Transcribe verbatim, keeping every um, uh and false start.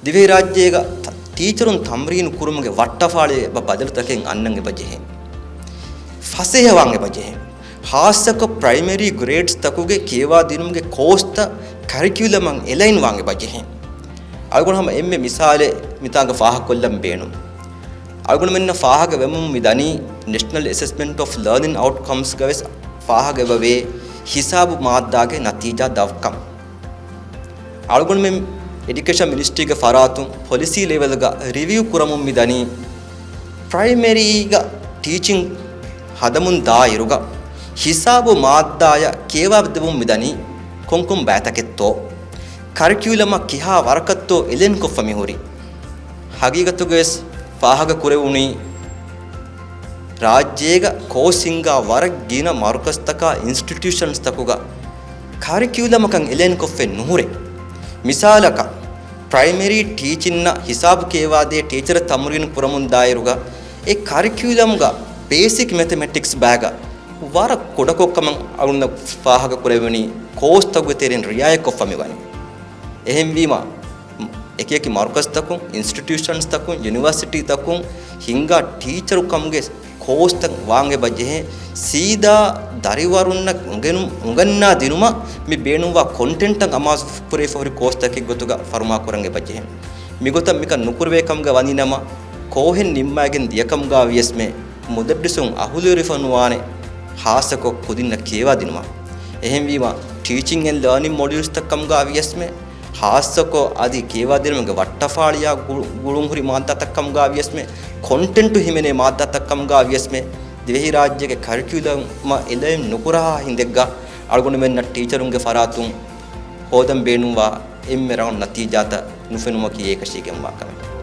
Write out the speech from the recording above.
ދިވެހިރާއްޖޭގަ ތަ-، ޓީޗަރުން ތަމްރީނު ކުރުމުގެ ވައްޓަފާޅި އެބަ ބަދަލުތަކެއް އަންނަން އެބަ ޖެހޭ. ފަސޭހަވާން އެބަ ޖެހޭ. ހާއްސަކޮށް ޕްރައިމަރީ ގްރޭޑްސްތަކުގެ ކިޔަވާދިނުމުގެ ކޯސްތައް ކަރިކިއުލަމަށް އެލައިން ވާން އެބަ ޖެހޭ. އަޅުގަނޑު ހަމަ އެންމެ މިސާލެއް މިތާނގަ ފާހަގަކޮށްލަން ބޭނުން. އަޅުގަނޑުމެންނަށް ފާހަގަ ވެމުން މި ދަނީ ނެޝަނަލް އެސެސްމަންޓް އޮފް ލާނިން އައުޓްކަމްސްގަވެސް ފާހަގަވެވޭ ހިސާބު މާއްދާގެ ނަތީޖާ ދަށްކަން. އަޅުގަނޑުމެން އެޑިއުކޭޝަން މިނިސްޓްރީގެ ފަރާތުން ޕޮލިސީ ލެވެލްގަ ރިވިއު ކުރަމުން މި ދަނީ، ޕްރައިމަރީގަ ޓީޗިން ހަދަމުން ދާއިރުގަ ހިސާބު މާއްދާއަށް ކިޔަވާ ދެމުން މި ދަނީ ކޮންކޮން ބައިތަކެއްތޯ، ކަރިކިއުލަމަށް ކިހާ ވަރަކަށްތޯ އެލައިން ކޮށްފަ މިހުރީ. ހަގީގަތުގަވެސް ފާހަގަ ކުރެވުނީ، ރާއްޖޭގަ ކޯސް ހިންގާ ވަރަށް ގިނަ މަރުކަޒްތަކާ އިންސްޓިޓިއުޝަންސްތަކުގަ ކަރިކިއުލަމަކަށް އެލައިން ކޮށްފައެއް ނުހުރޭ. މިސާލަކަށް، ޕްރައިމަރީ ޓީޗިންއަށް ހިސާބު ކިޔަވާދޭ ޓީޗަރ ތަމްރީނު ކުރަމުން ދާއިރުގަ އެ ކަރިކިއުލަމްގަ ބޭސިކް މެތަމެޓިކްސް ބައިގަ ވަރަށް ކުޑަކޮށްކަމަށް އަޅުގަނޑަށް ފާހަގަ ކުރެވެނީ ކޯސްތަކުގެ ތެރެއިން ރިއާޔަތްކޮށްފަ މިވަނީ. އެހެންވީމަ، އެކިއެކި މަރުކަޒްތަކުން، އިންސްޓިޓިއުޝަންސްތަކުން، ޔުނިވަރސިޓީތަކުން ހިންގާ ޓީޗަރު ކަމުގެ ކޯސްތައް ވާން އެބަ ޖެހޭ، ސީދާ ދަރިވަރުންނަށް އުނގެނު-، އުނގަންނާ ދިނުމަށް މި ބޭނުންވާ ކޮންޓެންޓަށް އަމާޒު ކުރެވިފަ ހުރި ކޯސްތަކެއް ގޮތުގަ ފަރުމާ ކުރަން އެބަ ޖެހޭ. މިގޮތަށް މިކަން ނުކުރެވޭ ކަމުގަ ވަނީ ނަމަ، ކޯހެއް ނިންމައިގެން ދިޔަކަމުގަ ވިޔަސްމެ، މުދައްރިސުން އަހުލުވެރިވެފަ ނުވާނެ، ހާއްސަކޮށް ކުދިންނަށް ކިޔަވާދިނުމަށް. އެހެންވީމަ، ޓީޗިން އެންޑް ލާނިން މޮޑިއުލްސްތައް ކަމުގަ ވިޔަސްމެ، ހާއްސަކޮށް އަދި ކިޔަވާދިނުމުގެ ވައްޓަފާޅިއާ ގުޅު-، ގުޅުންހުރި މާއްދާތައް ކަމުގަ ވިޔަސްމެ، ކޮންޓެންޓު ހިމެނޭ މާއްދާތައް ކަމުގަ ވިޔަސްމެ، ދިވެހިރާއްޖޭގެ ކަރިކިއުލަމަށް އެލައިން ނުކުރާ ހިނދެއްގަ އަޅުގަނޑުމެންނަށް ޓީޗަރުންގެ ފަރާތުން ހޯދަން ބޭނުންވާ އެންމެ ރަނގަޅު ނަތީޖާތައް ނުފެނުމަކީ އެކަށީގެންވާ ކަމެއް.